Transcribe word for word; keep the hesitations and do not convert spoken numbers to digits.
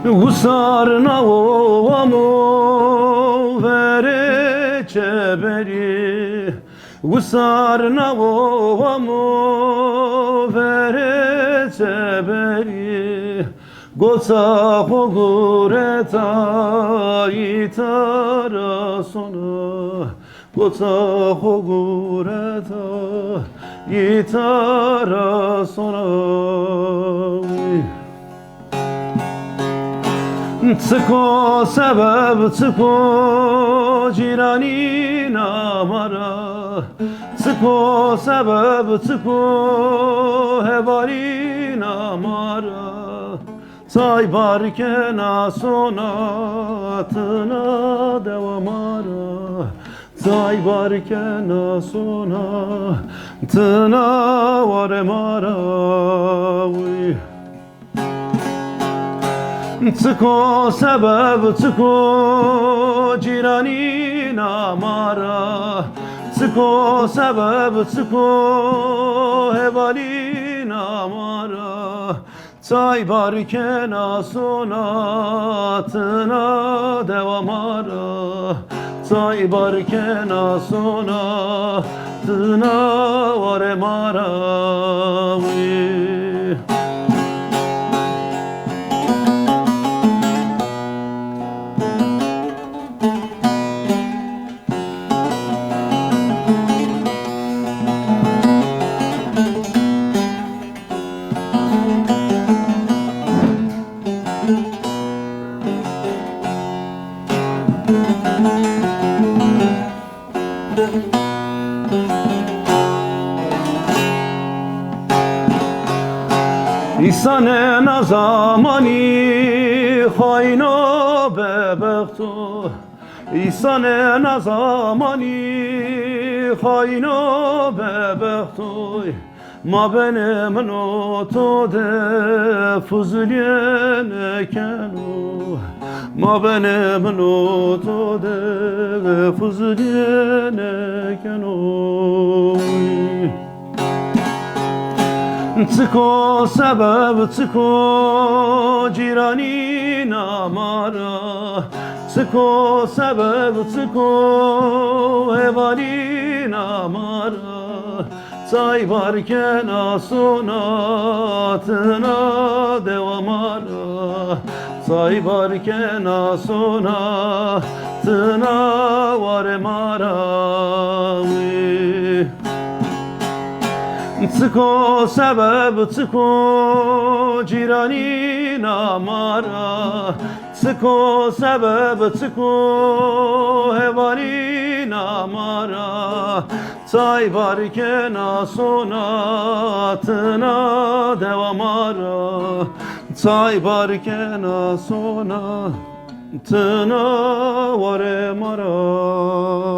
Wisar nawo amo verê çeberî. Wisar nawo amo verê çeberî. Goça xo gureta îta ra sona. Goça xo gureta îta ra sona. Çiko sebeb çiko cîranîna ma ra. Çiko sebeb çiko hevalîna ma ra. Çay bar kena sona tina dewa ma ra. Çay bar kena sona tina warê ma ra. Uy. Çiko sebeb çiko cîranîna ma ra. Çiko sebeb çiko hevalîna ma ra. Çay bar kena sona tina dewa ma ra. Çay bar kena sona tina warê ma ra. Uy. Îsanê na zamanî xayno bebexto. Îsanê na zamanî xayno bebextoy. Mabênê min û to de fuzulîye nêkeno. Mabênê min û to de fuzulîye nêkeno. Çiko sebeb çiko cîranîna ma ra. Çiko sebeb çiko hevalîna ma ra. Çay bar kena sona tina dewa ma ra. Çay bar kena sona tina warê ma ra. Çiko sebeb çiko cîranîna ma ra. Çiko sebeb çiko hevalîna ma ra. Çay bar kena sona tina dewa ma ra. Çay bar kena sona tina warê ma ra.